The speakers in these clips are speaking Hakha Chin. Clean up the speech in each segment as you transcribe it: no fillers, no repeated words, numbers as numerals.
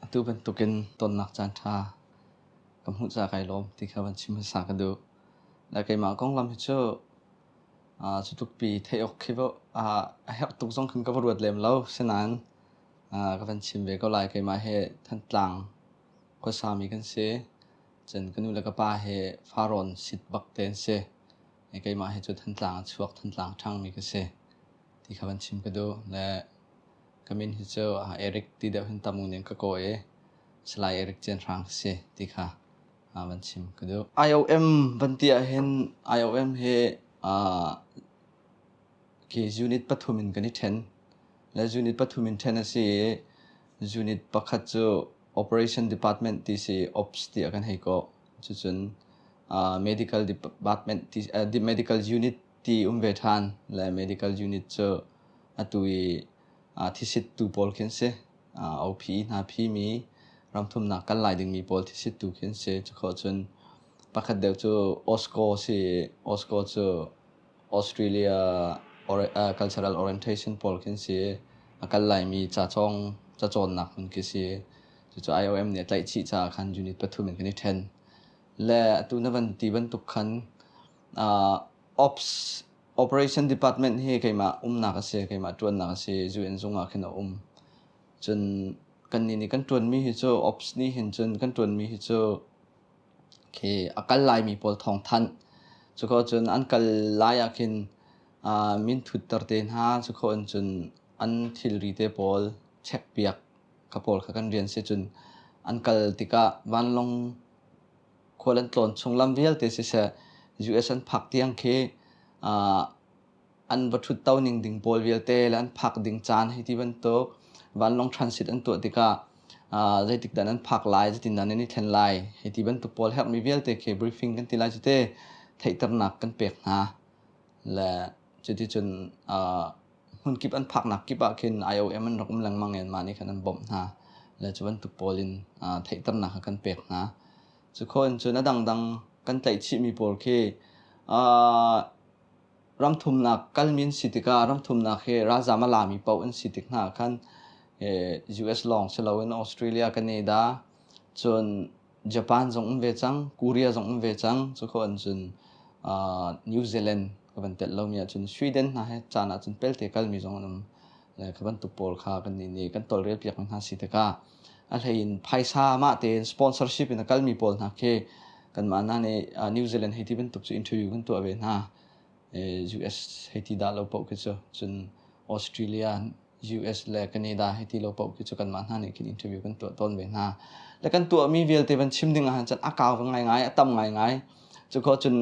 Atu bantukin tonnak caan ṭha ka hmuh caah kai lawm ti kha van chim hmasa ka duh. Le keimah konglam hi cu cu tlukpi theih awk khi a herh tuk zong khin ka va ruat lem lo. Sinain ka van chim ve ko lai. Keimah hi Thantlang khuasami kan si. Cun ka nu le ka pa hi Farrawn sit bak te an si. Keimah hi cu Thantlang a chuak, Thantlang ṭhangmi ka si ti kha van chim ka duh. Le ka min hi cu Eric ti deuh hin tam in ka kaw i Salai Eric Cian Hrang ka si ti kha van chim ka duh. IOM van ti ahhin IOM hi khi unit pathum in kan i ṭhen. Le unit pathum in ṭhen a si i unit pakhat cu Operation Department ti si Ops tiah kan hei kawh. Cucun medical department ti medical unit ti um ve ṭhan le medical unit cu atu i thisittu pawl khi an si. OPE hna phimi ramthumnak kal lai dingmi pawl thisittu khi an si. Cukhawh cun pakhat deuh cu OSCO si i OSCO cu Australia Cultural Orientation pawl khi an si i a kal laimi cacawng cacawnnak hmun khi si. Cucu IOM nih a tlaih chih caah khan unit pathum in kan i ṭhen. Le atu na van ti bantuk khan Ops Operation Department hi keimah umnak a si, keimah ṭuannak a si. UN zung ah khin a um. Cun kannih nih kan ṭuanmi hi cu Ops nih hin cun kan ṭuanmi hi cu khi a kal laimi pawl thawngthanh. Cuka cun an kal lai ah khin min thutter te hna, cuka in cun an thilri te pawl check piak kha pawl kha kan rian si. Cun an kal tikah vanlawng khual an tlawn chung lam vialte siseh US an phak tiang khi an va ṭhutto ning ding pawl vialte le an phak ding caan hei ti bantuk vanlawng transit an tuah tikah zeitik dah nan phak lai, zeitin dah nan i thlen lai hei ti bantuk pawl herhmi vialte khi briefing kan ti lai cu te theihternak kan pek hna. Le cuticun hmunkip an phaknak kip ah khin IOM an rak um lengmang i anmah nih khan an bawmh hna. Le cu bantuk pawl in theihternak kha kan pek hna. Cu khawh in cun a dangdang kan tlaih chihmi pawl khi ramthumnak kalmi an si tikah ramthumnak hi ralzam a lami paoh an si tik hna ah khan US lawng si loin Australia, Canada, cun Japan zong um ve cang, Korea zong um ve cang. Cukhawh in cun New Zealand ka van telh lomi ahcun Sweden hna he caan ahcun pelte kalmi zong an um. Le kha bantuk pawl kha kan nih nih kan tawlrel piak hna si tikah a hlei in phaisa mah tein sponsorship in a kalmi pawl hna khi kanmah hna nih New Zealand hei ti bantuk cu interview kan tuah ve hna. US hei ti dah lo paoh khi cu cun Australia US le Canada hei ti lo paoh khi cu kanmah hna nih khin interview kan tuah tawn ve hna. Le kan tuahmi vialte van chim ding ahhin cun a kau ngaingai, a tam ngaingai. Cu khawh cun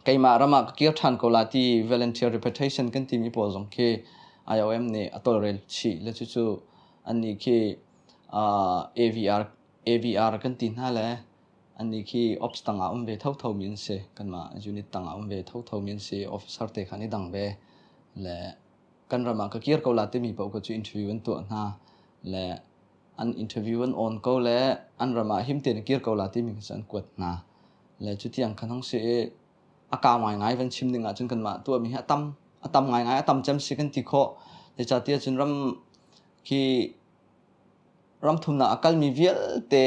keimah ram ah ka kir ṭhan ko la ti volunteer repatriation kan timi pawl zong khi IOM nih a tawlrel chih le cucu annih khi AVR AVR kan ti hna le annih khi ops tangah um ve thotho mi an si. Kanmah unit tangah um ve thotho mi an si. Officer te kha an i dang ve. Le kan ram ah ka kir ko la timi paoh kha cu interview an tuah hna. Le an interview an on ko le an ram ah him tein kir ko la timi kha cu an kuat hna. Le cutiang khan hong si i a kau ngaingai van chim ding ahcun kanmah tuahmi hi a tam a tam ngaingai a tam cem si kan ti khawh. Zeicahtiah cun ram khi ramthumnak a kalmi vialte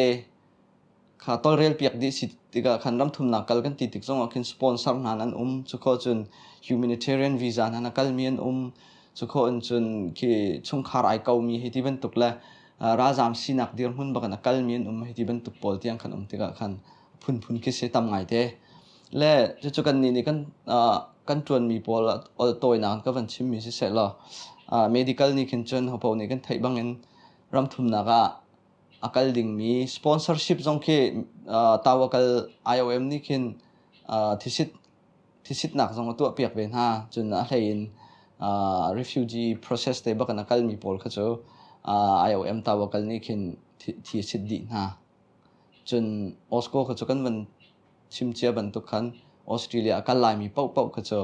kha tawlrel piak dih si tikah khan ramthumnak kal kan ti tik zongah khin sponsor hna an um. Cukhawh cun humanitarian visa hna a kalmi an um. Cukhawh in cun khi chungkhar ai komi hei ti bantuk le ralzaam sinak dirhmun bak in a kalmi an um hei ti bantuk pawl tiang khan um tikah khan phunphun khi si tam ngai te. Le cucu kannih nih kan kan ṭuanmi pawl tawinak ka van chimmi siseh law medical nih khin cun hopaoh nih kan theih bangin ramthumnak ah a kal dingmi sponsorship zong khi tawakal IOM nih khin thisit thisitnak zong a tuahpiak ve hna. Cun a hlei in refugee process te bak in a kalmi pawl kha cu IOM tawakal nih khin thi a sit dih hna. Cun OSCO kha cu kan van chim cia bantuk khan Australia a kal laimi paohpaoh kha cu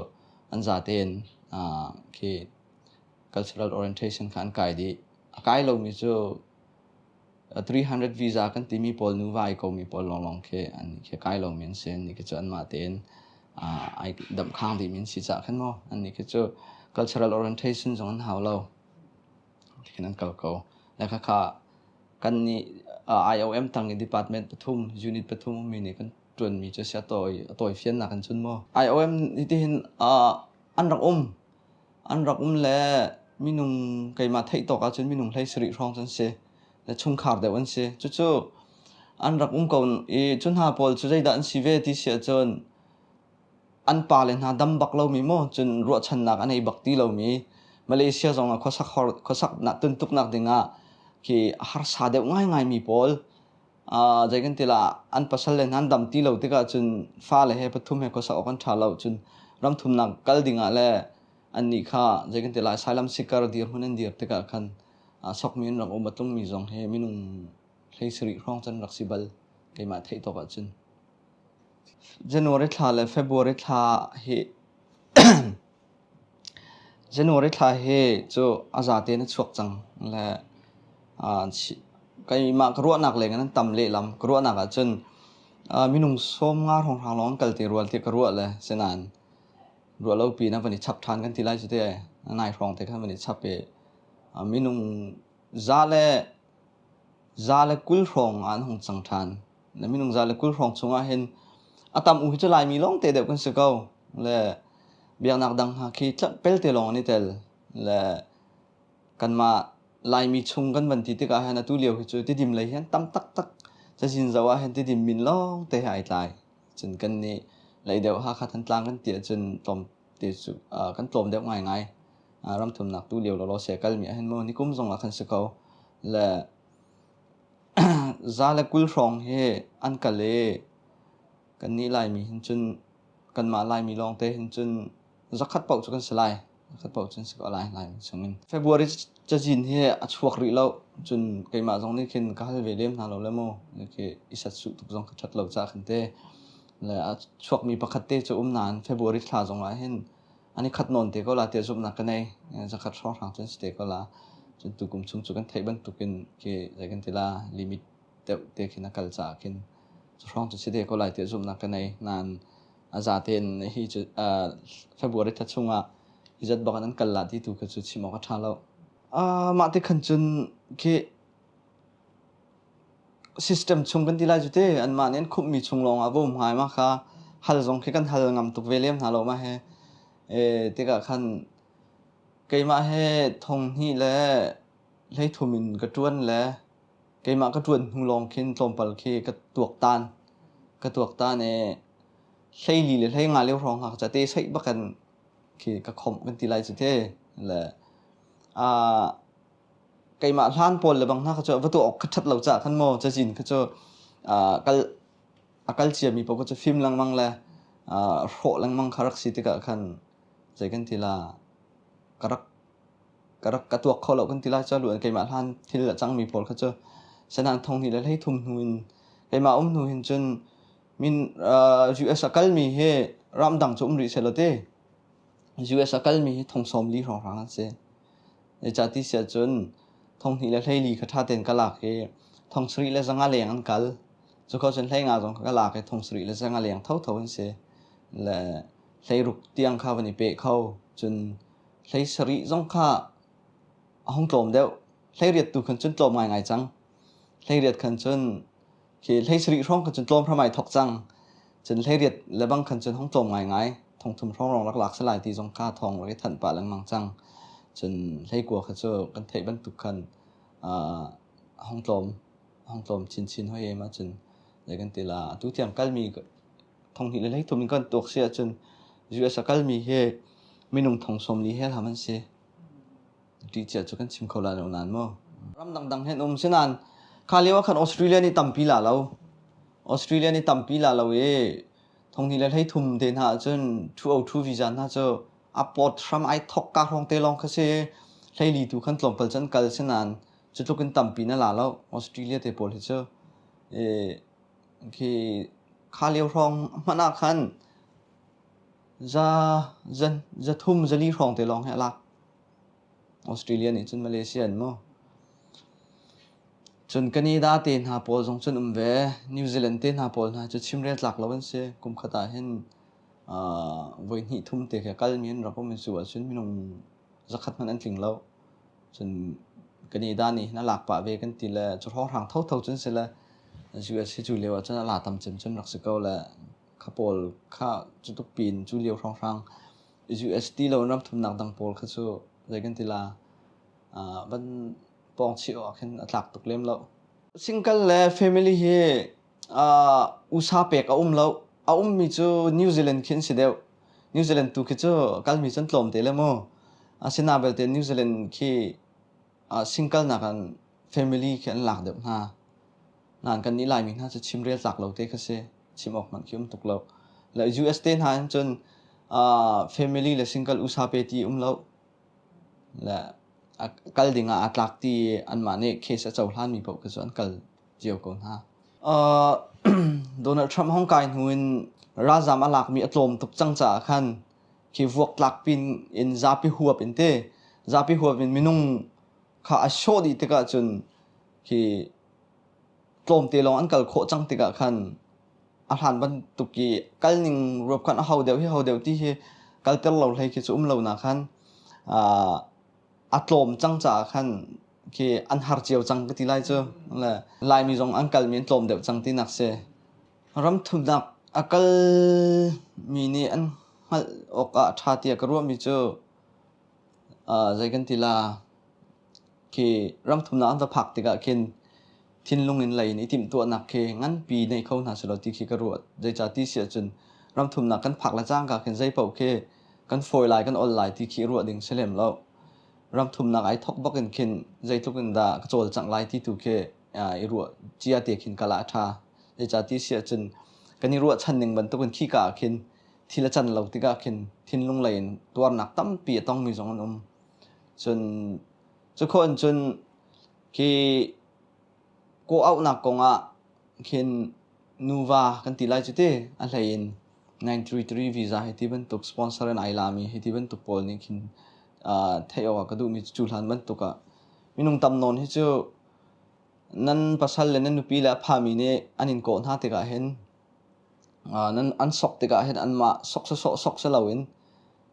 an zatein khi cultural orientation kha an kai dih. A kai lomi cu 300 visa kan timi pawl nuva ai komi pawl lawnglawng khi an khi kai lomi an si. Annih khi cu anmah tein ai damhkhang dihmi an si caah khan maw annih khi cu cultural orientation zong an hau lo. Tikhin an kal ko. Le khakha. Kan nih IOM tang i department pathum, unit pathum ummi nih kan ṭuanmi cu a si. A tawi, a tawi fiannak in cun maw. IOM nih tihin an rak um. An rak um le minung keimah theih tawk ahcun minung 17 hrawng cu an si. Le chungkhar deuh an si. Cucu an rak um ko i cu hna pawl cu zeidah an si ve ti si ahcun an pale hna dam bak lomi maw cun ruahchannak a nei bak ti lomi Malaysia zong ah khuasak khuasak tuntuknak dingah khi harsa deuh ngaingai mi pawl zei kan ti la an pasal le hna an dam ti lo tikah cun fale he pathum he khuasak awk an ṭha lo cun ramthumnak kal dingah le annih kha zei kan ti la asylum seeker dirhmun an dir tikah khan sokmi an rak um a tlungmi zong hi minung 17 hrawng can rak si bal keimah theih tawk ahcun. January thla le February thla hi January thla hi cu a zate in a chuak cang le keimah ka ruahnak leng in an tam lehlam. Ka ruahnak ahcun minung 50 hrawnghrang lawng an kal te rual tiah ka ruah le sinain ruah lo piin a van i chap ṭhan kan ti lai cu te nai hrawng te khan van i chap i minung 120 hrawng ah an hung cang ṭhan. Na minung 120 hrawng chungah hin a tam u hi cu Laimi lawng te deuh kan si ko. Le biaknak dang hna khi pelte lawng an i tel. Le kanmah Laimi chung kan van ti tikah hin atu lio hi cu Tidim lei hi an tam taktak. Cazin zoh ah hin Tidim min lawng te he ai tlai. Cun kan nih lei deuh Hakha Thantlang kan ti ahcun tlawm te cu kan tlawm deuh ngaingai. Ramthumnak tu lio lawlaw se kalmi ah hin mu nikum zong ah khan si ko. Le 120 hrawng hi an kal i kannih Laimi hin cun kanmah Laimi lawngte hin cun zakhat paoh cu kan si lai. Zakhat paoh cu kan si ko lai Laimi chungin. February cazin hi a chuak rih lo. Cun keimah zong nih khin ka hal ve lem hna lo le mu. Khi i satsuh tuk zong ka ṭhat lo caah khan te. Le a chuakmi pakhat te cu um nain February thla zong ah hin an i khat nawn te ko la tiah zumhnak ka nei. Zakhat hrawnghrang cun si te ko la. Cun tukum chung cu kan theih bantukin khi zei kan ti la limit deuh te khin a kal caah khin cu hrawng cu si te ko lai tiah zumhnak ka nei. Nain a za tein hi cu February thla chungah hi zat bak in an kal la ti tu kha cu chim awk a ṭha lo. Mah te khan cun khi System chung kan ti lai cu te anmah nih an khumhmi chung lawngah va um hnga mah kha hal zong khi kan hal ngam tuk ve lem hna lo mah he. Tikah khan keimah he thong hnih le 13 in ka ṭuan le keimah ka ṭuan hnu lawng khin tlawmpal khi ka tuaktan. Ka tuaktan i 14 le 15 lio hrawng hna ca te seih bakin khi ka khomh kan ti lai cu te. Le keimah hlan pawl le bang hna kha cu va tuah awk kha ṭhat lo caah khan maw cazin kha cu kal a kal ciami paoh kha cu fim lengmang le hrawh lengmang kha rak si tikah khan zei kan ti la ka rak ka rak ka tuak kho lo kan ti lai cu luan keimah hlan thil a cangmi pawl kha cu senan thong hnih le 13 hnu in keimah um hnu hin cun min US a kalmi hi ramdang cu um rih seh law ti US a kalmi hi thong 40 hrawnghrang an si. Zeicahti si ahcun thong hnih le 14 kha ṭha tein ka lak i thong sarih le zanga leng an kal. Cukho cun 15 zong kha ka lak i thong sarih le zanga leng thotho an si. Le 16 tiang kha van i peh kho. Cun 17 zong kha a hung tlawm deuh. 18 tu khan cun tlawm ngaingai cang. 18 khan cun Khi 17 hrawng khan cun tlawm hram ai thok cang. Cun 18 lebang khan cun hong tlawm ngaingai. Thongthum hrawng rong rak lak salai ti zong kha thawng rak i thanh pah lengmang cang. Cun 19 kha cu kan theih bantuk khan uh, hong tlawm hong tlawm chinchin hoi em ahcun zei kan ti la atu tiang kalmi thong hnih le 13 in kan tuak si ahcun US a kalmi hi minung thong 40 hel ham an si. Ṭihcia cu kan chim kho lai lo nain mu. Ram dangdang hen um sinan kha lio ah khan Australia nih tampi la lo. Australia nih tampi la lo i thong hnih le 13 te hna ahcun 202 visa hna cu a pawt hram ai thok ka hrawng te lawng kha si. 14 tu khan tlawmpal cu an kal sinan cu tluk in tampi na la lo. Australia te pawl hi cu i khi kha lio hrawng hmanh ah khan za zan 300 400 hrawng te lawng hi a lak. Australia nih cun Malaysia in maw? Cun Canada te hna pawl zong cun um ve. New Zealand te hna pawl hna cu chimrel tlak lo an si. Kum khat ah hin uh, voi hnih thum te khi kalmi an rak um i cu ahcun minung zakhat hmanh an tling lo. Cun Canada nih hin a lak pah ve kan ti le cu hrawnghrang thotho cun si le US hi cu lio ah cun a la tam cem cun rak si ko le kha pawl kha cu tuk pin cu lio hrawnghrang US ti lo ram thumnak dang pawl kha cu zei kan ti la van pawng chih awk khin a tlak tuk lem lo. Single le family hi usa pek a um lo. A ummi cu New Zealand khi an si deuh. New Zealand tu khi cu kalmi cu an tlawm te le mu. Asinain belte New Zealand khi single nak an family khi an lak deuh hna. Nain kan nih Laimi hna cu chimrel tlak lo te kha si. Chim awk hmanh khi um tuk lo. Le US te hna hin cun family le single usa pe ti um lo. Le a kal ding ah aa tlak ti anmah nih case a cohlanmi paoh khi cu an kal cio ko hna. Donald Trump hong kai hnu in ralzam a lakmi a tlawm tuk cang caah khan khi vuaktlak pin in zapi huap in te zapi huap in minung kha a sawh dih tikah cun khi tlawmte lawng an kal khawh cang tikah khan a hlan bantuk i kal ning ruap khan a ho deuh hi ho deuh ti hi kalter lo hlei khi cu um lo na khan a tlawm cang caah khan khi an har cio cang ka ti lai cu. Le Laimi zong an kalmi an tlawm deuh cang tinak si. Ram thumnak a kalmi nih an hngalh awk ah a ṭha tiah ka ruahmi cu zei kan ti la khi ram thumnak an va phak tikah khin thinlung in lei in i timhtuahnak khi nganpi nei kho hna selaw ti khi ka ruat. Zeicah ti si ahcun ram thumnak kan phak le cangka khin zei paoh khi kan fawi lai kan ol lai ti khi ruah ding si lem lo. Ram thumnak ai thok bak in khin zeitluk in dah ka cawlcangh lai ti tu khi i ruah cia te khin kal ah a ṭha. Zeicah ti si ahcun kan i ruahchan ning bantukin khika ah khin thil a can lo tikah khin thinlung lei in tuarnak tampi a tongmi zong an um. Cun cu khawh in cun khi kawhauhnak kongah khin nuva kan ti lai cu ti a hlei in 933 visa hei ti bantuk sponsor in ai lami hei ti bantuk pawl nih khin theih awk ah ka duhmi cu cu hlan bantuk ah minung tam nawn hi cu nan pasal le nan nupi le a phami nih an in kawh hna tikah hin nan an sok tikah hin anmah sok sawsawh sok si loin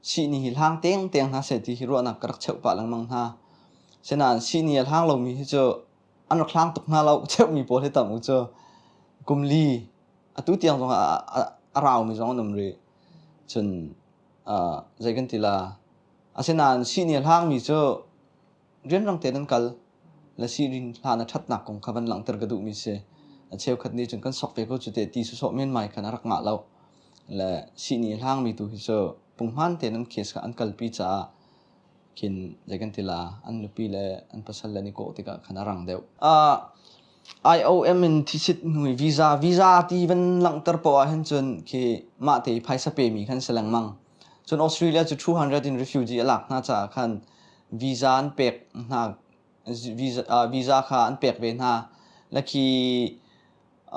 sihni hi hlang tengteng hna seh ti hi ruahnak ka rak cheuh pah lengmang hna. Sinain sihni a hlang lomi hi cu an rak hlang tuk hna lo cheuhmi pawl hi tam u cu kum li atu tiang zong ah a raumi zong an um rih. Cun zei kan ti la asinain sihni a hlangmi cu rianrang tein an kal le sihrin hlan a ṭhatnak kong kha van langhter ka duhmi si. A cheukhat nih cun kan sok ve ko cu te ti sawsawh menmai khan a rak ngah lo. Le sihni hlangmi tu hi cu punghman tein an case kha an kalpi caah khin zei kan ti la an nupi le an pasal le an i kawh tikah khan a rang deuh. Uh, IOM in thisit hnu i visa visa ti van langhter poah ah hin cun khi mah te i phaisa pemi khan si lengmang. Cun Australia cu 200 in refugee a lak hna caah khan visa an pek hna visa, uh, visa kha an pek ve hna. Le khi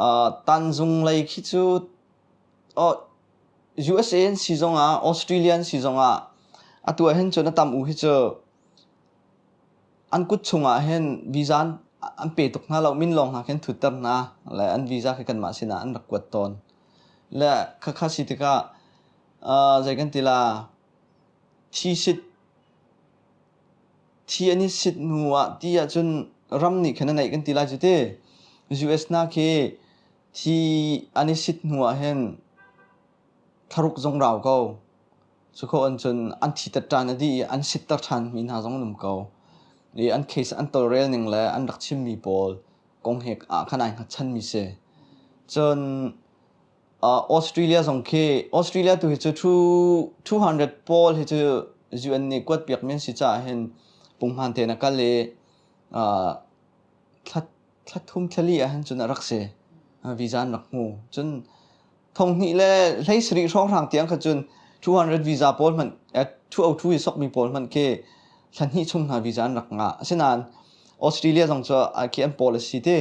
uh, tanzung lei khi cu oh, USA an si zongah Australia an si zongah atu ah hin cun a tam u hi cu an kut chungah hin visa an, an pe tuk hna lo min lawng hna khin thutter hna le an visa khi kanmah sinah an rak kuat tawn le khakha si tikah uh, zei kan ti la thi sit thi an i sit hnu ah ti ahcun ram nih khan a neih kan ti lai cu ti US na khi thi an i sit hnu ah hin thlaruk zong rau ko cu khawh an cun an thi ṭan a dih i an sitter ṭhan mi hna zong an um ko i an case an tawlrel ning le an rak chimmi pawl kong he ah khan ai hngatchan mi si cun Australia zong khi Australia tu hi cu 200 pawl hi cu UN nih kuat piak mi an si caah hin punghman tein a kal i thla thla thum thla li ah hin cun a rak si. Visa an rak hmu. Cun thonghnih le 17 hrawnghrang tiang kha cun 200 visa pawl hmanh 202 i sokmi pawl hmanh khi thla hnih chung hna visa an rak ngah. Asinain Australia zong cu khi an policy ti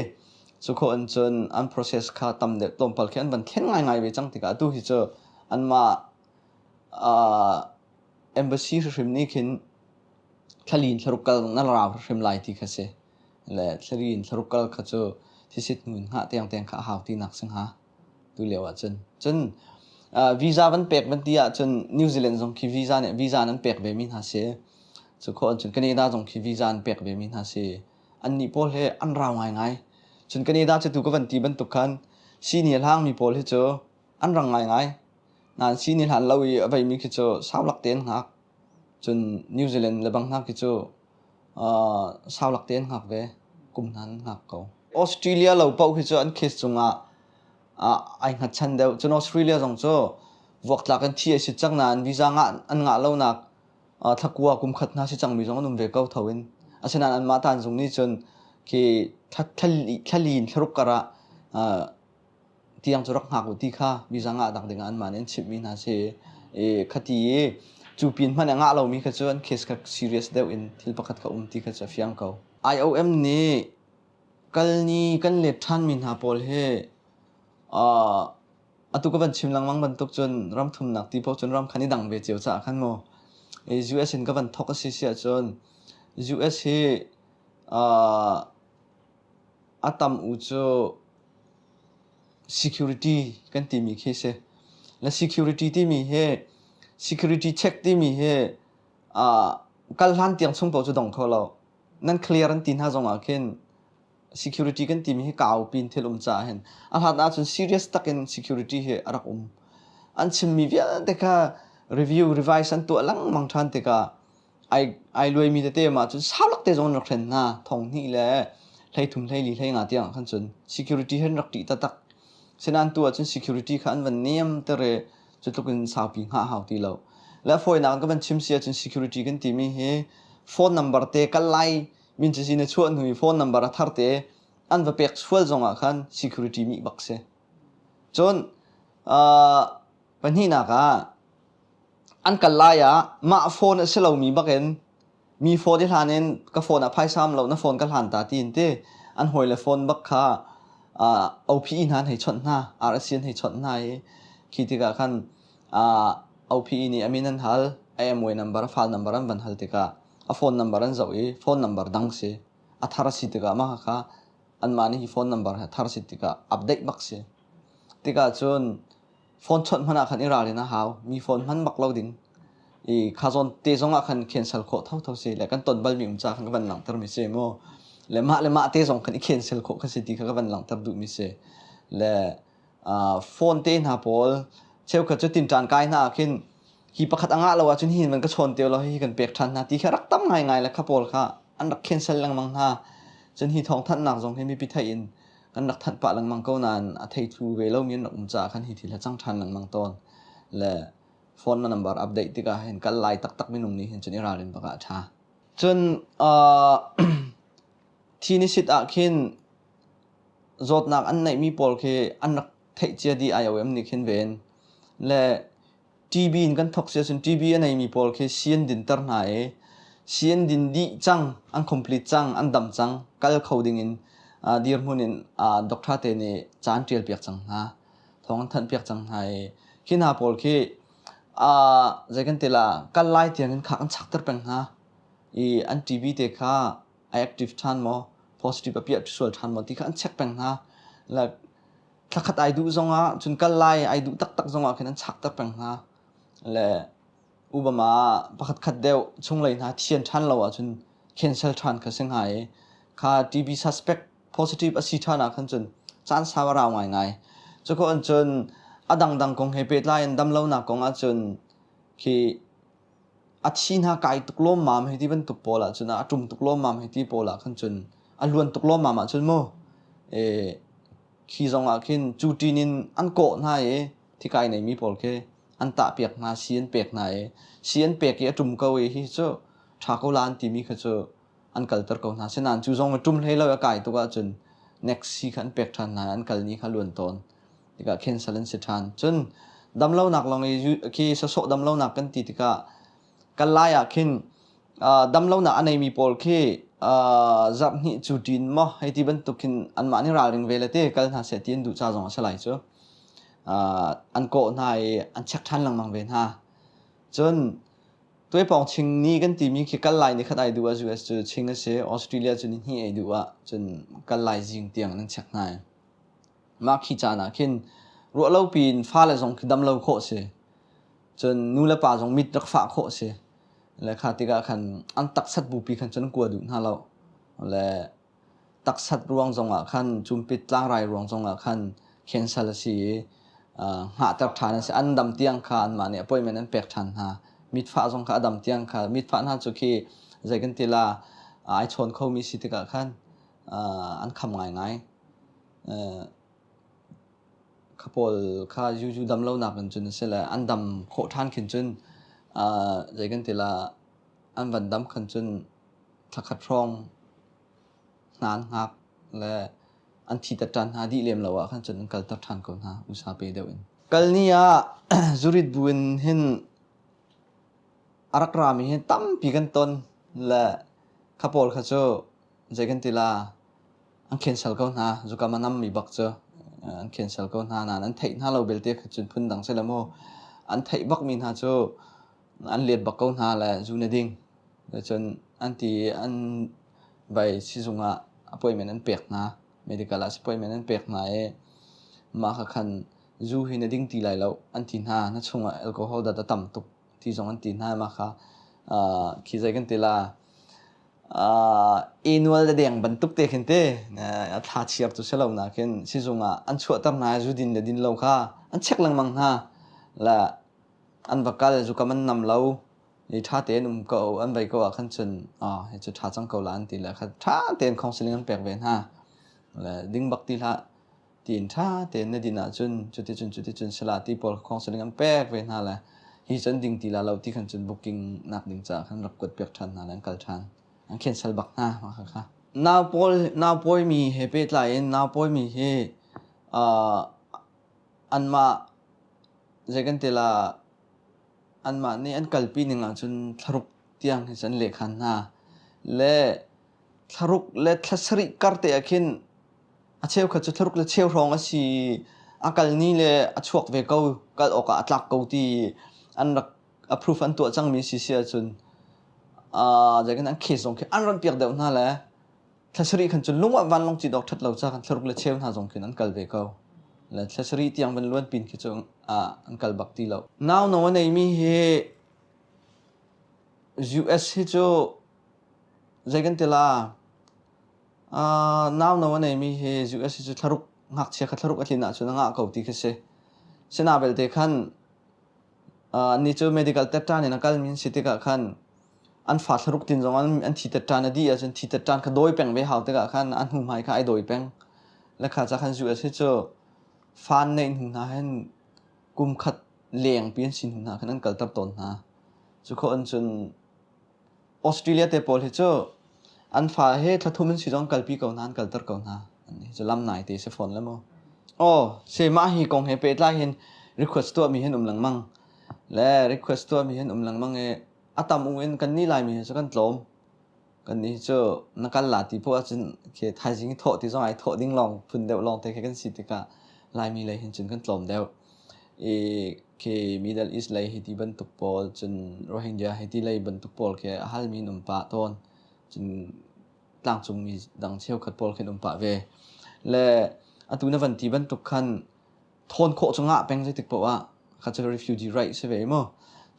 cu khawh in cun an process kha tam deuh tlawmpal khi an van thlen ngaingai ve cang tikah atu hi cu anmah embassy hrimhrim nih khin thlali in thlaruk kal na rau hrimhrim lai ti kha si. Le thlari in thlaruk kal kha cu thisit hnu in hngah tiangtiang kha a hau tinak si hnga tu lio ahcun. Cun visa van pek van ti ahcun New Zealand zong khi visa nih visa an pek ve mi hna si. Cu khawh ahcun Canada zong khi visa an pek ve mi hna si. Annih pawl he an rau ngaingai. Cun Canada cu tu ka van ti bantuk khan sini a hlangmi pawl hi cu an rang ngaingai. Nain sini hlan lo i a veimi khi cu sau lak te an hngak. Cun New Zealand le bang hna khi cu uh, sau lak te an hngak ve. Kum hna an hngak ko. Australia lo paoh khi cu an case cungah uh, ai hngatchan deuh. Cun Australia zong cu vuaktlak in thi a si cang nain visa ngah an ngah lonak thlakua kum khat hna si cangmi zong an um ve ko tho in. Asinain anmah tanzung nih cun khi thlali in thlaruk kar ah tiang cu rak hngak u ti kha visa ngah nak dingah anmah nih an chimhmi hna si. I khati i cu pin hmanh a ngah lomi kha cu an case kha serious deuh in thil pakhat kha um ti kha cu a fiang ko. IOM nih kalni kan let ṭhanmi hna pawl hi Atu ka van chim lengmang bantuk cun ram thumnak ti paoh cun ram khan i dang ve cio caah khan mu US in ka van thawk a si si ahcun US hi uh, a tam u cu security kan timi khi si. Le security timi hi security check timi hi uh, kal hlan tiang chung paoh cu dong kho lo. Nan clear an ti hna zong ah khin security kan timi hi kau pin thil um caah hin a hlat ahcun serious takin security hi a rak um an chimmi vialte kha review revise an tuah lengmang ṭhan tikah ai ai luaimi tete mah cun saulak te zong an rak hren hna thong hnih le 13 hleili hleinga tiang khan cun security hin rak ṭih taktak sinan tu ahcun security kha an van niam ter i cu tluk in saupi hngah hau ti lo le fawinak ka van chim si ahcun security kan timi hi phone number te kal lai min cazin a chuah hnu i phone number a thar te an va pek sual zongah khan security mih bak si. Cun uh, pahnihnak ah an kal lai ah mah phone a si lomi bakin mi phone i hlan in ka phone ah phaisa um lo na phone ka hlan ta tiin ti an hawile phone bak kha uh, OPE hna an hei chawnh hna RSC an hei chawnh hna i khi tikah khan uh, OPE nih a min an hal a MOA number a file number an van hal tikah a phone number an zoh i phone number dang si a thar a si tikah mah kha anmah nih hi phone number hi thar si tikah update bak si tikah cun phone chawnh hmanh ah khan i ralrin a hau mi phone hman bak lo ding i kha zawn te zong ah khan cancel khawh thotho si le kan ton balmi um ca khan ka van langhter mi si mu le mah le mah te zong khan i cancel khawh kha si ti kha ka van langhter duh mi si le phone te hna pawl cheukhat cu tinṭan kai hna ah khin hi pakhat a ngah lo ahcun hi van ka chawn te law hi kan pek ṭhan hna ti kha rak tam ngaingai le kha pawl kha an rak cancel lengmang hna. Cun hi thawngthanhnak zong hi mipi theih in kan rak thanh pah lengmang ko nain a theithu ve lomi an rak um caah khan hi thil hi cang ṭhan lengmang tawn. Le phone na number update tikah hin kal lai taktak minung nih hin cun i ralrin bak ah a ṭha. Cun uh, thi ni sit ah khin zawtnak an neihmi pawl khi an rak theih cia dih IOM nih khin ven le TB in kan thawk si ahcun TB a neimi pawl khi si an dinter hna i si an din dih cang an complete cang an dam cang kal kho dingin uh, dirhmun in uh, doctor te nih ca an ṭial piak cang hna thawng an thanh piak cang hna i khi hna pawl khi uh, zei kan ti la kal lai tiang in khak an chakter peng hna i an TB te kha a active ṭhan maw positive a piah sual ṭhan maw ti kha an check peng hna like thlakhat ai duh zongah cun kal lai ai duh taktak zongah khin an chakter peng hna le Obama pakhat khat deuh chunglei hna thian ṭhan lo ahcun cancel ṭhan kha si hnga i kha TB suspect positive a si ṭhan ah khan cun caan sau a rau ngaingai. Cuko an cun a dangdang kong he pehtlai in damlonak kong ahcun khi a thi hna kai tuk lawmmam hei ti bantuk pawl ahcun a ṭum tuk lawmmam hei ti pawl ah khan cun a luan tuk lawmmam ahcun mu khi zong ah khin cu ṭin in an kawh hna i thikai neimi pawl khi an tahpiak hna si an pek hna i si an pek i a ṭum ko i hi cu ṭha ko la an timi kha cu an kalter ko hna sinain cu zong a ṭum hlei lo i a kai tuk ahcun next si kha an pek ṭhan hna i an kal ni kha luan tawn tikah cancel an si ṭhan. Cun damlonak lawng i khi sawsawh damlonak kan ti tikah kan lai ah khin damlonak a neimi pawl khi zarh hnih cu ṭin maw hei ti bantuk khin anmah nih ralring ve le te kal hna seh ti an duh ca zong a si lai cu. An kawh hna i an check ṭhan lengmang ve hna. Cun tuaipawng ching ni kan timi khi kal lai ni khat ai duh ah US cu ching a si, Australia cu ni hnih ai duh ah cun kal lai zing tiang an check hna. Mah khi caan ah khin ruahlopi in fale zong khi damlo khawh si. Cun nu le pa zong mit rak fah khawh si. Le kha tikah khan an taksat bupi khan cun an kua duh hna lo. Le taksat ruang zongah khan cumpit tlangrai ruang zongah khan cancel a si i hngahter ṭhan an si. An dam tiang kha anmah nih appointment an pek ṭhan hna. Mitfah zong kha a dam tiang kha mitfah hna cu khi zei kan ti la ai chawn khomi si tikah khan an kham ngaingai. Kha pawl kha zuzu dam lonak in cun a si le an dam khawh ṭhan khin cun zei kan ti la an van dam khan cun thlakhat hrawng hna an hngak le an thi ṭan hna dih lem lo ah khan cun an kalter ṭhan ko hna usa pe deuh in. Kal ni ah zurit bu in hin a rak rami hi tampi kan ton le kha pawl kha cu zei kan ti la an cancel ko hna zukam a nammi bak cu an cancel ko hna nain an theih hna lo belte kha cun phundang si le mu an theih bakmi hna cu an let bak ko hna le zu na ding cun an ti an vai sizung ah appointment an pek hna medical ah appointment an pek hna i mah kha khan zu hi na ding ti lai lo an ti hna na chungah alcohol dat a tam tuk ti zong an ti hna mah kha khi zei kan ti la annual le deng bantuk te khin te a thla chiar tu si lo na khin sizung ah an chuahter hna zu din le din lo kha an check lengmang hna la an va kal zukam an nam lo i ṭha tein um ko an vei ko ah khan cun hi cu ṭha cang ko la an ti le kha ṭha tein counseling an pek ve hna le ding bak ti hlah tiin ṭha tein na din ahcun cuticun cuticun sala ti pawl counseling an pek ve hna le hi cun ding ti la lo ti khan cun booking nak ding caah khan rak kuat piak ṭhan hna le an kal ṭhan an cancel bak hna mah kha kha nau pawl nau pawimi he pehtlai in nau pawimi hi uh, anmah zei kan ti la anmah nih an kalpi ning ahcun thlaruk tiang hi an lehkhan hna le thlaruk le thla sarih kar te ah khin A cheukhat cu thlaruk le cheu hrawng a si i a kal ni le a chuak ve ko, kal awkah a tlak ko ti an rak approve an tuah cangmi si si ahcun uh, zeikan an case zong khi an ran piak deuh hna le thla sarih khan cun lung ah vanlawng cit awk ṭhat lo ca khan thlaruk le cheu hna zong khin an kal ve ko. Le thla sarih tiang van luan pin khi cu uh, an kal bak ti lo. Nau no a neimi hi US hi cu zei kan ti la Nauno a neimi hi US hi cu thlaruk ngakchia kha thlaruk a tlin ahcun a ngah ko ti khi si. Sina belte khan annih cu medical tetṭan in a kalmi an si tikah khan an fa thlaruk tin zong an thi tetṭan a dih ahcun thi tetṭan kha dawi peng ve hau tikah khan a hnuhmai kha ai dawi peng. Le kha ca khan US hi cu fa an neih hnu hna hin kum khat lengpi an si hnu hna khan an kalter tawn hna. Cu khawh in cun Australia te pawl hi cu an fa he thla thum in si zong kalpi ko hna an kalter ko hna. An hi cu lam nai te si fawn le mu. Oh, se mah hi kong he pehtlai hin request tuah mi hin um lengmang. Le request tuah mi hin um lengmang i a tam u in kan ni Laimi hi cu kan tlawm. Kan ni cu na kal la ti poh ahcun khi thaizing i thawh ti zong ai thawh ding lawng phun deuh lawng te khi kan si tikah Laimi lei hin cun kan tlawm deuh. I khi Middle East lei hi ti bantuk pawl cun Rohingya hi ti lei bantuk pawl khi a halmi an um pah tawn. Cun tlangcungmi dang cheukhat pawl khi an um pah ve. Le atu na van ti bantuk khan thawn khawh cu ngah peng zeitik paoh ah kha cu refugee right si ve mu.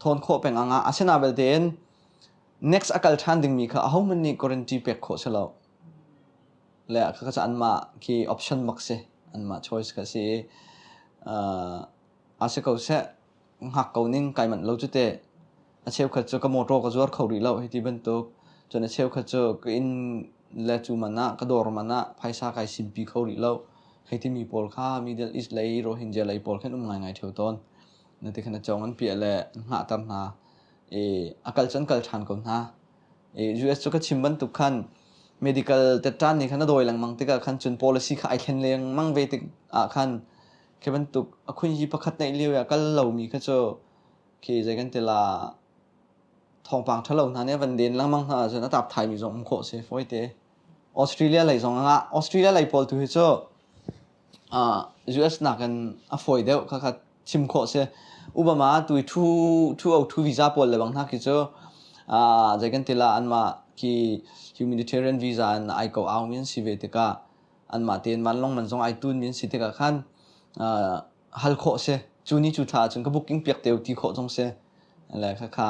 Thawn khawh peng a ngah. Asina belte in next a kal ṭhan dingmi kha ahohmanh nih guarantee pek khawh si lo. Le kha cu anmah khi option bak si. Anmah choice kha si i uh, a si ko seh hngak ko ning kai manh lo cu teh. A cheukhat cu ka motor ka zuar kho rih lo hiti bantuk. Cun a cheukhat cu ka inn le cu man ah ka dawr man ah phaisa kai simpi kho rih lo. Hei timi pawl kha Middle East lei Rohingya lei pawl khin um ngaingai ṭheo tawn. Na ti khan a cawng an piah le an hngahter hna. I a kal cu an kal ṭhan ko hna. I US cu ka chim bantuk khan medical tetṭan nih khan a dawi lengmang tikah khan cun policy kha ai thlen lengmang ve tik ah khan khi bantuk a khunhi pakhat neih lio i a kal lomi kha cu khi zei kan ti la thawngpang ṭhalo hna nih a van den lengmang hna ahcun a tap thaimi zong um khawh si fawite. Australia lei zong ah Australia lei pawl tu hi cu US nakin a fawi deuh khakha chim khawh si. Obama tu i 202 visa pawl le bang hna khi cu zei kan ti la anmah khi humanitarian visa in ai ko aumi an si ve tikah anmah tein vanlawng man zong ai tunmi an si tikah khan hal khawh si. Cu ni cu thla ahcun ka booking piak te u ti khawh zong si. Le khakha.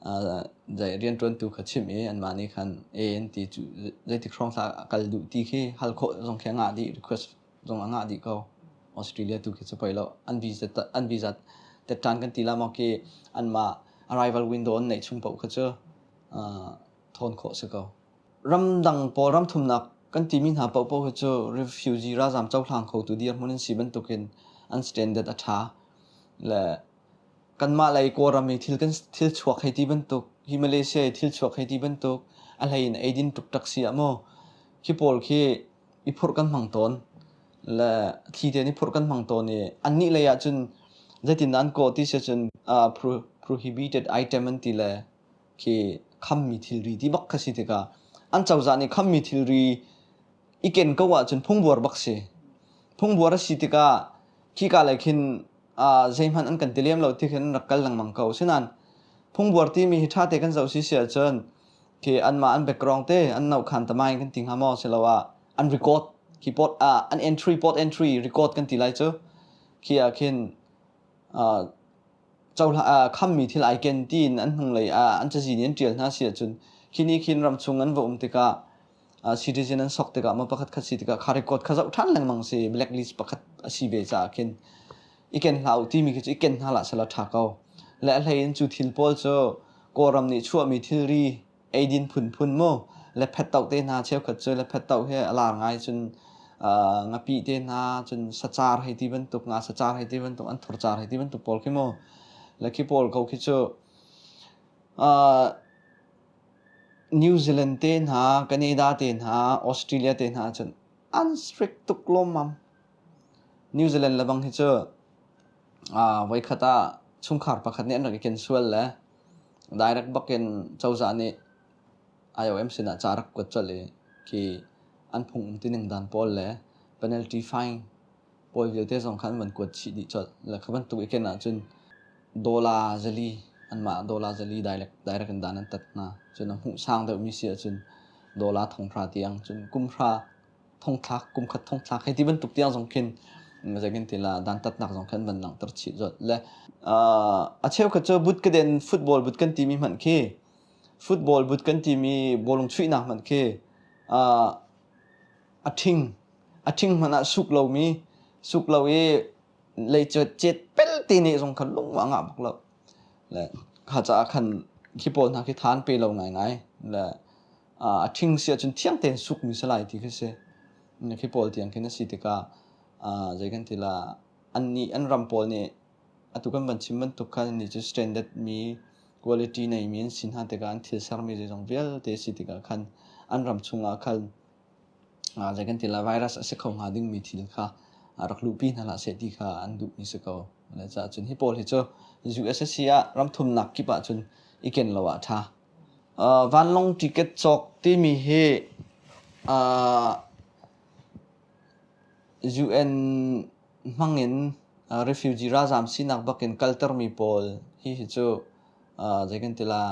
Rianṭuantu kha chimh i anmah nih khan e an ti cu zeitik hrawng thla a kal duh ti khi hal khawh zong khi a ngah dih request zong a ngah dih ko. Australia tu khi cu poi lo an visa an visa tetṭan kan ti la maw khi anmah arrival window an neih chung paoh kha cu thawn khawh si ko. Ramdang pawl ramthumnak kan timi hna paohpaoh hi cu refugee ralzam cohlang khotu dirhmun an si bantukin an standard a ṭha le Kanmah lei Kawlram i thil kan thil chuak hei ti bantuk, hi Malaysia i thil chuak hei ti bantuk, a hlei in eidin ṭukṭak si ah maw, khi pawl khi i phurh kan hmang tawn. Le thli tein i phurh kan hmang tawn i annih lei ahcun zeitindah an kawh ti si ahcun uh, prohibited item an ti le khi khammi thilri ti bak kha si tikah an cozah nih khammi thilri i ken ko ahcun phungbuar bak si. Phungbuar a si tikah khika lei khin zeihmanh an kan ti lem lo ti khin an rak kal lengmang ko. Asinain phungbuar timi hi ṭha te kan zoh si si ahcun khi anmah an background te an nohkhan tamain kan ti hnga maw siloah an record khi port an entry port entry record kan ti lai cu khi ah khin cohla khammi thil ai ken tiin an hnunglei an cazi nih an ṭial hna si ahcun khi ni khin ramchung an va um tikah citizen an sok tikah maw pakhat khat si tikah kha record kha zoh ṭhan lengmang si blacklist pakhat a si ve caah khin i ken hlah u timi khi cu i ken hna hlah selaw ṭha ko. Le a hlei in cu thil pawl cu Kawlram nih chuahmi thilri eidin phunphun mu le phettoh te hna cheukhat cu le phettoh hi a lar ngai cun ngapih te hna cun sacar hei ti bantuk nga sacar hei ti bantuk an thurcar hei ti bantuk pawl khi mu le khi pawl ko khi cu New Zealand te hna, Canada te hna, Australia te hna ahcun an strict tuk lawmmam. New Zealand lebang hi cu voikhat ah chungkhar pakhat nih an rak i ken sual le direct bak in cozah nih IOM sinah ca rak kuat colh i khi an phung um tining dan pawl le penalty fine pawl vialte zong kha an van kuat chih dih colh. Le kha bantuk i ken ahcun dollar zali anmah dollar zali direct direct in dan an tat hna. Cun a hmuh sang deuhmi si ahcun dollar thonghra tiang cun kum hra thongthlak kum khat thongthlak hei ti bantuk tiang zong khin zeikin ti la dantatnak zong khan van langhter chih zot le a cheukhat cu but ka den football but kan timi hmanh khi football but kan timi bawlung chuihnak hmanh khi a ṭhing a ṭhing hmanh ah suk lomi suk lo i lei cet pel te nih zong khan lung a ngah bak lo le kha caah khan khi pawl hna khi tha an pe lo ngaingai le a ṭhing si ahcun thiang tein sukmi si lai ti khi si khi pawl tiang khin a si tikah zei kan ti la annih an ram pawl nih atu kan van chim bantuk khan annih cu standard mi quality neimi an si hna tikah an thil sermi zeizong vialte si tikah khan an ram chungah khan zei kan ti lai virus a si kho hnga dingmi thil kha rak luhpi hna hlah seh ti kha an duhmi si ko. Caah cun hi pawl hi cu US si ah ram thumnak kip ah cun i ken lo ah ṭha. Vanlawng ticket cawk timi hi UN hmangin refugee ralzaam sinak bakin kaltermi pawl hi hi cu zei kan ti la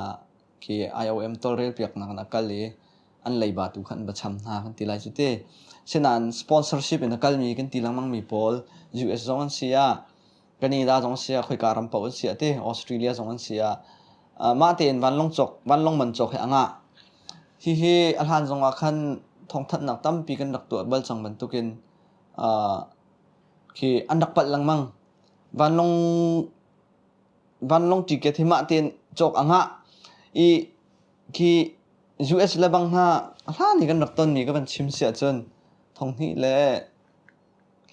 khi IOM tawlrelpiaknak in a kal i an leiba tu kha an va cham hna kan ti lai cu ti. Sinain sponsorship in a kalmi kan ti lengmangmi pawl US zong an si ah Canada zong si ah khoika ram paoh an si ah ti Australia zong an si ah mah tein vanlawng cawk vanlawng man cawk hi a ngah. Hihi a hlan zong ah khan thawngthanhnak tampi kan rak tuah bal cang bantukin khi an rak palh lengmang. Vanlawng vanlawng ticket hi mah tein cawk a ngah i khi US le bang hna a hlan i kan rak tonmi ka van chim si ahcun thonghnih le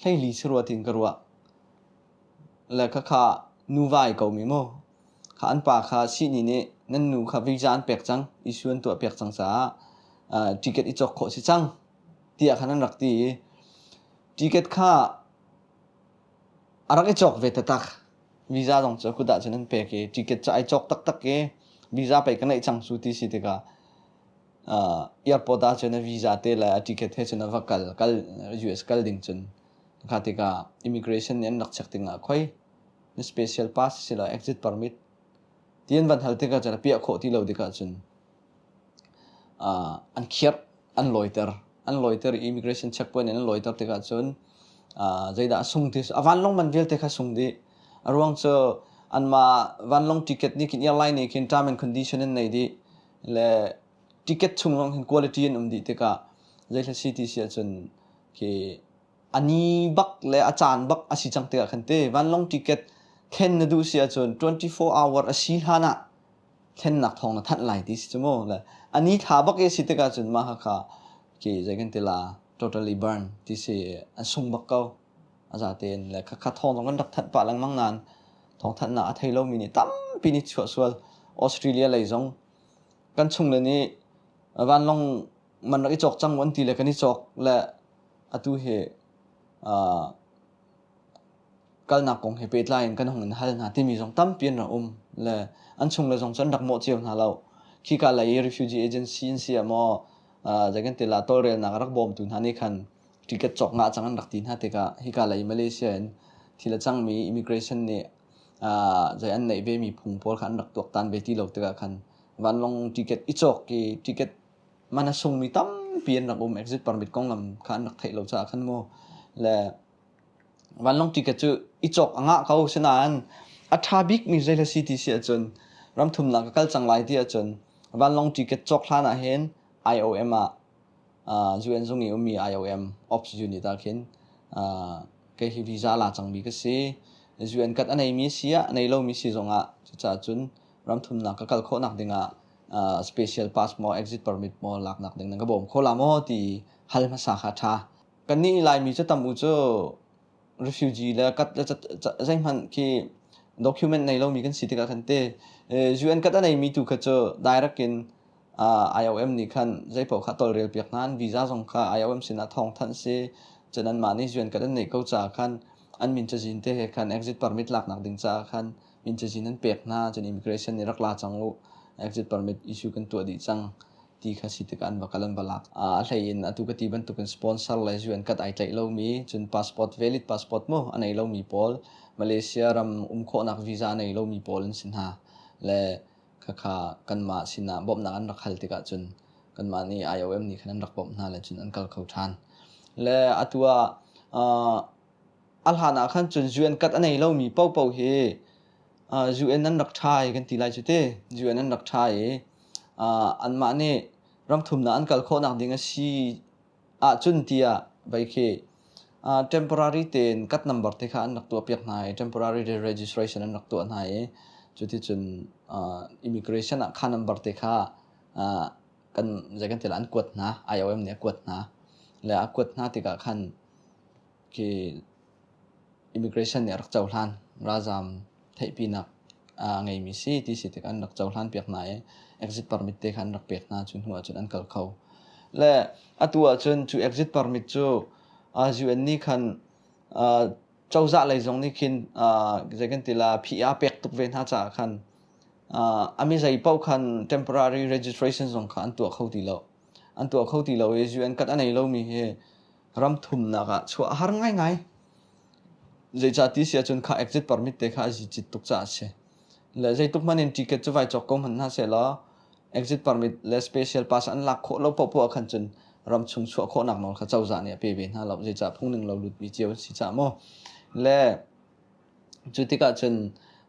hleili si rua tiin ka ruah. Le khakha nuva ai komi mu. Kha an pa kha sihni nih nan nu kha visa an pek cang, issue an tuah piak cang caah ticket i cawk khawh si cang tiah khan an rak ti i ticket kha a rak i cawk ve taktak. Visa zong cu kut ah cun an pek i ticket cu ai cawk taktak i visa pei ka neih cang cu ti si tikah uh, airport ah cun a visa te le a ticket he cun a va kal kal US kal ding cun kha tikah immigration nih an rak check ding ah khoi na special pass sila exit permit ti an van hal tikah cun a piah khawh ti lo tikah cun uh, an khiar an lawiter an lawiter i immigration checkpoint in an lawiter tikah cun uh, zeidah a sung ti a vanlawng man vialte kha sung dih a ruang cu Anmah vanlawng ticket nih khin airline nih khin term and condition an nei dih le ticket chung zong hin quality an um dih tikah zeithil si ti si ahcun khi a ni bak le a caan bak a si cang tikah khan te vanlawng ticket thlen na duh si ahcun 24 hour a si hlan ah thlennak thawng na thanh lai ti si cu mu. Le a ni thla bak i a si tikah cun mah kha khi zei kan ti la totally burn ti si an sung bak ko. A zatein le khakha thawng zong kan rak thanh pah lengmang nain thawngthanhnak a thei lomi nih tampi nih chuah sual. Australia lei zong kan chung le nih vanlawng man rak i cawk cang an ti le kan i cawk le atu hi uh, kalnak kong he pehtlai in kan hung in hal hna timi zong tampi an rak um le an chung le zong cu an rak mawh cio hna lo. Khika lei i refugee agency in si ah maw zei kan ti la tawlrelnak a rak bawmtu hna nih khan ticket cawk ngah cang an rak ti hna tikah hika lei Malaysia in thil a cangmi immigration nih zei an neih vemi phung pawl kha an rak tuaktan ve ti lo tikah khan vanlawng ticket i cawk i ticket man a sungmi tampi an rak um exit permit konglam kha an rak theih lo caah khan mu le vanlawng ticket cu i cawk a ngah ko sinain a ṭha bikmi zei le si ti si ahcun ramthumnak ka kal cang lai ti ahcun vanlawng ticket cawk hlan ah hin IOM ah UN zung i ummi IOM Ops unit ah khin kei hi visa la cangmi ka si. UN kat a neimi si ah nei lomi si zongah cucaah cun ramthumnak ka kal khawhnak dingah special pass maw exit permit maw laknak ding nan ka bawm kho la maw ti hal hmasa kha ṭha. Kannih Laimi cu tam u cu refugee le kat le zeihmanh khi document nei lomi kan si tikah khan te UN kat a neimi tu kha cu direct in IOM nih khan zeipaoh kha tawlrel piak hna an visa zong kha IOM sinah thawng thanh si cun anmah nih UN kat an neih ko caah khan an min cazin te he khan exit permit laknak ding caah khan min cazin an pek hna cun immigration nih rak la cang u exit permit issue kan tuah dih cang ti kha si tikah an va kal an va lak. A hlei in atu ka ti bantukin sponsor le UN kat ai tlaih lomi cun passport valid passport mu a nei lomi pawl Malaysia ram um khawhnak visa a nei lomi pawl an si hna le khakha kanmah sinah bawmhnak an rak hal tikah cun kanmah nih IOM nih khan an rak bawmh hna le cun an kal kho ṭhan. Le atu ah a hlan ah khan cun UN kat a nei lomi paohpaoh hi UN an rak ṭha i kan ti lai cu ti UN an rak ṭha i anmah nih ramthumnak an kal khawhnak ding a si ahcun tiah vei khi temporary tein kat number te kha an rak tuahpiak hna i temporary registration an rak tuah hna i cuticun immigration ah kha number te kha kan zei kan ti an kuat hna IOM nih a kuat hna le a kuat hna tikah khan khi immigration nih a rak cohlan ralzaam theihpinak a ngeimi si ti si tikah an rak cohlan piak hna i exit permit te kha an rak pek hna cu hnu ahcun an kal kho. Le atu ahcun cu exit permit cu UN nih khan cozah lei zong nih khin zei kan ti la PR pek tuk ve hna caah khan a mi zei paoh khan temporary registration zong kha an tuah kho ti lo. An tuah kho ti lo i UN kat a nei lomi hi ram thumnak ah chuah a har ngaingai. Zeicah ti si ahcun kha exit permit te kha a zi tuk caah a si. Le zeitluk hmanh in ticket cu vai cawk ko hmanh hna sehlaw exit permit le special pass an lak khawh lo paohpaoh ah khan cun ramchung chuah khawhnak nawl kha cozah nih a pe ve hna lo. Zeicah phungning lo lutmi cio an si caah maw. Le cu tikah cun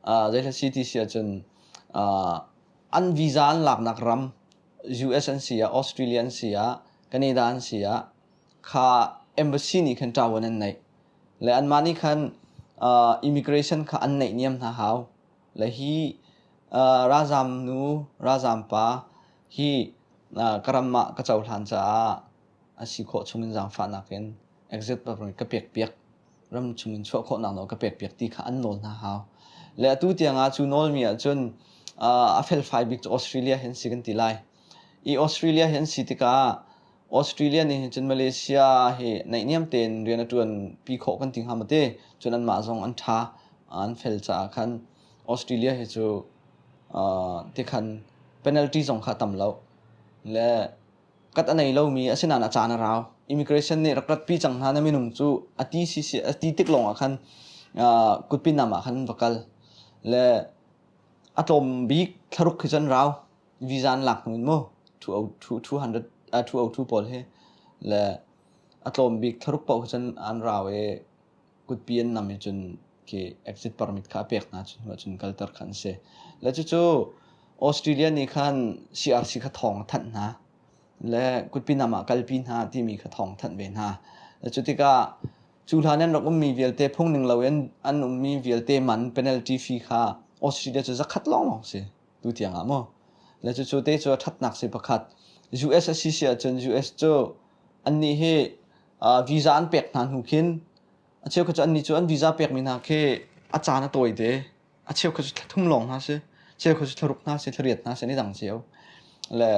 uh, zeihla si ti si ahcun uh, an visa an laknak ram US an si ah Australia an si ah Canada an si ah kha embassy nih khan ṭavuan an neih. Le anmah nih khan uh, immigration kha an neih niam hna hau. Le hi uh, ralzam nu, ralzam pa hi uh, ka ram ah ka cohlan caah a si khawh chungin zaangfahnak in exit permit ka pek piak ram chungin chuah khawhnak nawl ka pek piak ti kha an nawl hna hau. Le atu tiangah cu nawlmi ahcun uh, a felfai bik cu Australia hin si kan ti lai. I Australia hin si tikah Australia nih hin cun Malaysia hi naihniam tein rian a ṭuan pi khawh kan ti hnga maw ti. Cun anmah zong an ṭha, an fel caah khan Australia hi cu uh, tikhan penalty zong kha tam lo. Le kat a nei lomi asinain a caan a rau. Immigration nih rak ratpi cang hna na minung cu a ti si si a ti tik lawng ah khan uh, kutpinam ah khan va kal. Le a tlawm bik thlaruk khi cun rau. Visa an lak hnu in mu 200 202 pawl hi le a tlawm bik thlaruk paoh cun an rau i kutpi an nam i cun Khi exit permit kha a pek hna cu hnu ahcun kalter kha an si. Le cucu Australia nih khan CRC kha thawng a thanh hna. Le kutpinam ah kalpi hna timi kha thawng thanh ve hna. Le cu tikah cu hlan an rak ummi vialte phung ning loin an ummi vialte man penalty fee kha Australia cu zakhat lawnglawng si tu tiang ah maw. Le cucu te cu a ṭhatnak si pakhat. US a si si ahcun US cu annih hi visa an pek hna hnu khin a cheukhat cu annih cu an visa pekmi hna khi a caan a tawi te. A cheukhat cu thla thum lawng hna si. Cheukhat cu thla ruk hna si, thla riat hna si, an i dang cio. Le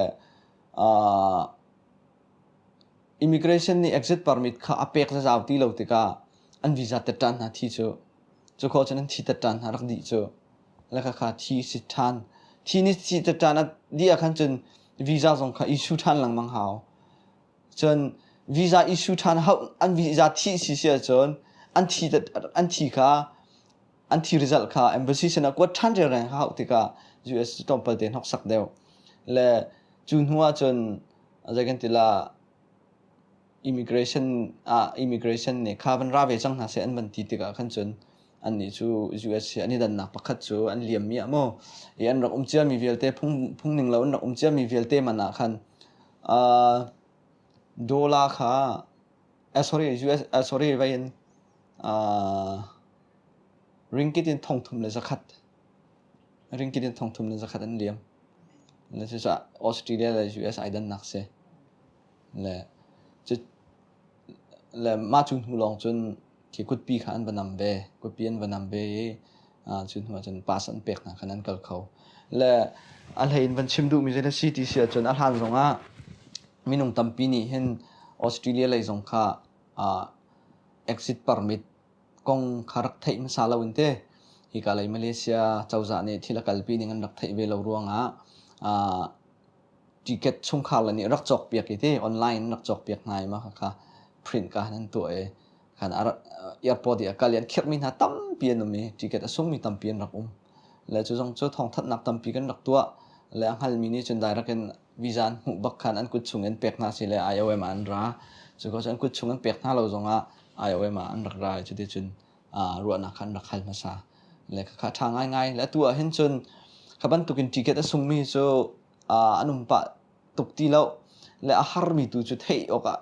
immigration nih exit permit kha a pek zazau ti lo tikah an visa tetṭan hna thi cu cu khawh cun an thi tetṭan hna rak dih cu le khakha thi si ṭhan thi nih thi tetṭan a dih ah khan cun visa zong kha issue ṭhan lengmang hau cun visa issue ṭhan hauh an visa thih si si ahcun an thi an thi kha an thi result kha embassy sinah kuat ṭhan rengreng hauh tikah US cu tlawmpal te hnoksak deuh le cu hnu ah cun zei kan ti la immigration ah immigration nih kha van ra ve cang hna seh an van ti tikah khan cun annih cu US hi an i dannak pakhat cu an liammi ah maw i an rak um ciami vialte phung phung ning lo an rak um ciami vialte man ah khan uh, dollar kha uh, sorry US uh, sorry vai in uh, ringgit in 3,100 ringgit in 3,100 an liam. Le cucaah Australia le US ai dannak si. Le cu le mah cu hnu lawng cun khi kutpi kha an va nam ve. Kutpi an va nam ve i cu hnu ah cun pass an pek hna khan an kal kho. Le a hlei in van chim duhmi cu si ti si ahcun a hlan zongah minung tampi nih hin Australia lei zong kha exit permit kong kha rak theih hmasa lo in te hika lei Malaysia cozah nih thil a kalpi ning an rak theih ve lo ruangah ticket chungkhar le nih rak cawk piak i te online rak cawk piak hna i mah kha print ka han tuah i khan airport i a kal i an khirhmi hna tampi an um i ticket a sungmi tampi an rak um le cu zong cu thawngthanhnak tampi kan rak tuah le a hngalmi nih cun direct in visa an hmuh bak khan an kut chung in pek hna si le IOM ah an ra cu ko an kut chung in pek hna lo zongah IOM ah an rak ra i cuticun ruahnak kha an rak hal hmasa le khakha ṭha ngaingai le atu ah hin cun kha bantukin ticket a sungmi cu an um pah tuk ti lo le a harmi tu cu theih awkah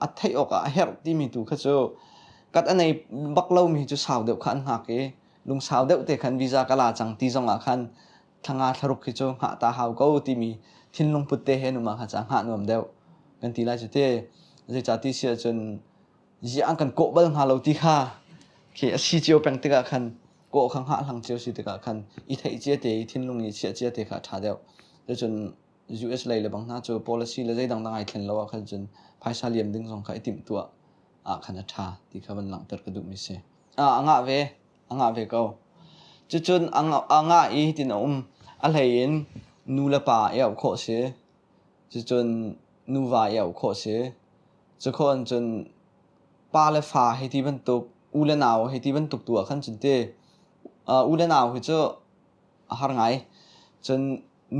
a theih awkah a herh timi tu kha cu kat a nei bak lomi cu sau deuh kha an hngak i lungsau deuh te khan visa ka la cang ti zongah khan thlanga thlaruk hi cu hngah ta hau ko timi thinlung put te he numa kha ca hngah nuam deuh kan ti lai cu te zeicah ti si ahcun ziah an kan kawh bal hnga lo ti kha khi a si cio peng tikah khan kawh kha hngah hlang cio si tikah khan i theih cia te i thinlung i chiah cia te kha a ṭha deuh cun US lei le bang hna cu policy le zeidang dang ai thlen lo ah khan cun phaisa liam ding zong kha i timh tuah ah khan a ṭha ti kha van langhter ka duhmi si. A ngah ve, a ngah ve ko. Cucun a ngah i hitin a um. A hlei in nu le pa i auh khawh si. Cucun nuva i auh khawh si. Cukhawh cun pa le fa hei ti bantuk, u le nau hei ti bantuk tu ah khan cun ti u le nau hi cu a har ngai. Cun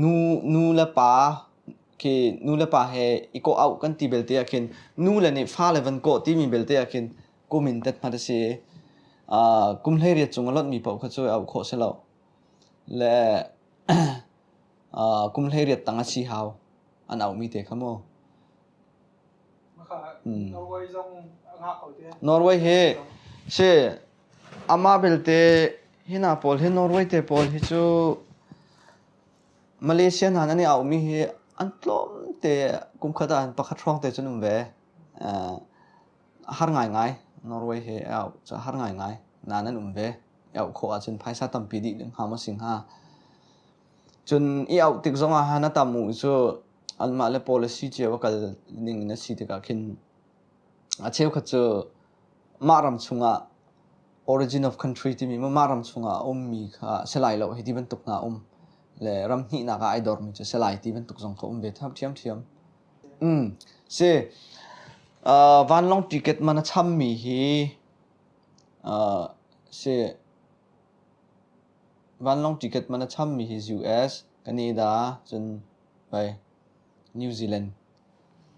nu nu le pa khi nu le pa he i kawh auh kan ti belte ah khin nu le nih fa le van kawh timi belte ah khin kum in tet hmat a si. Kum 18 cung a lonhmi paoh kha cu auh khawh si lo. Le kum 18 tang a si hau an auhmi te kha mu. Norway zong a ngah ko te. Norway hi si amah belte hi hna pawl hi Norway te pawl hi cu Malaysia hna nan i auhmi hi an tlawm te kum khat ah pakhat hrawng te cun um ve. A har ngaingai Norway hi auh cu a har ngaingai nain an um ve. I auh khawh ahcun phaisa tampi dih ding hnga maw si hnga. Cun i auh tik zongah han a tam u cu anmah le policy cio a kal ning in a si tikah khin a cheukhat cu mah ram chungah origin of country timi mah ram chungah a ummi kha si lai lo hei ti bantuk hna um le ram hnihnak ah ai dormi cu si lai ti bantuk zong kha um ve ṭhiamṭhiam. Mm, si. Uh, vanlawng ticket man a chammi hi uh, si Vanlawng ticket man a chammi hi US, Canada, cun vai New Zealand.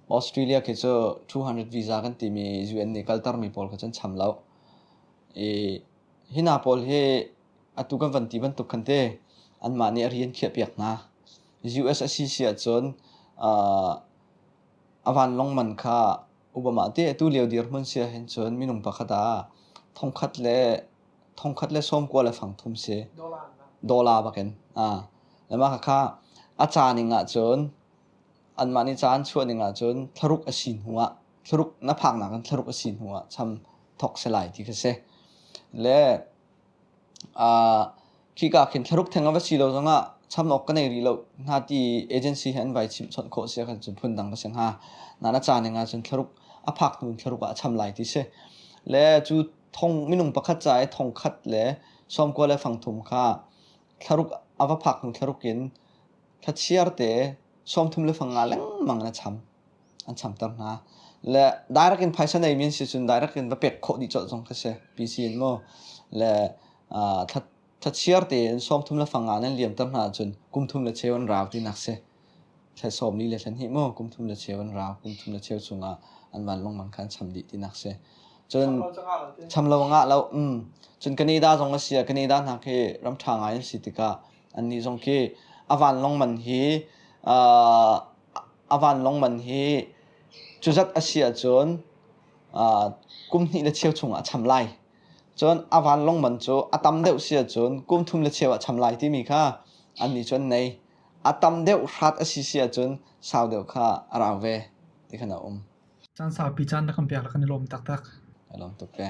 Australia khi cu 200 visa kan timi UN nih kaltermi pawl kha cun cham lo. I Hi hna pawl hi atu kan van ti bantuk khan te anmah nih a rian khiahpiak hna. US a si si ahcun a vanlawng man kha Obama te atu lio dirhmun si ahhin cun minung pakhat ah thongkhat le 90 le fang thum si. Dollar bakin. Le mah khakha a ca ning ahcun anmah nih ca an chuah ning ahcun thlaruk a si hnu ah thlaruk na phaknak in thlaruk a si hnu ah cham thok si lai ti kha si. Le khika khin thlaruk theng a va si lo zongah cham awk ka nei rih lo hna ti agency he an vai chimh chawnh khawh si ahkhan cun phundang ka si hnga. Na na ca ning ahcun thlaruk a phak hnu in thlaruk ah a cham lai ti si. Le cu thong minung pakhat ca i thong khat le 90 le fang thum kha thlaruk a va phak hnu thlaruk in thlachiar te 30 le fang nga lengmang in a cham. An chamter hna. Le direct in phaisa nei mi an si cun direct in va pek khawh dih colh zong kha si. PC in mu. Le thlachiar tein 30 le fang nga nan liamter hna ahcun kum thum le cheu an rau tinak si. Thla sawm li le thla hnih mu kum thum le cheu an rau. Kum thum le cheu chungah an vanlawng man kha an cham dih tinak si. Cun cham lo ngah lo. Um. Cun Canada zong a si ah Canada hna khi ram ṭha ngai an si tikah annih zong khi a vanlawng man hi a vanlawng man hi cuzat a si ahcun kum hnih le cheu chungah a cham lai. Cun a vanlawng man cu a tam deuh si ahcun kum thum le cheu ah cham lai timi kha annih cu an nei. A tam deuh hrat a si si ahcun sau deuh kha a rau ve ti khan a um. Caan saupi caan na kan pek le kan i lawm taktak. A lawm tuk ve.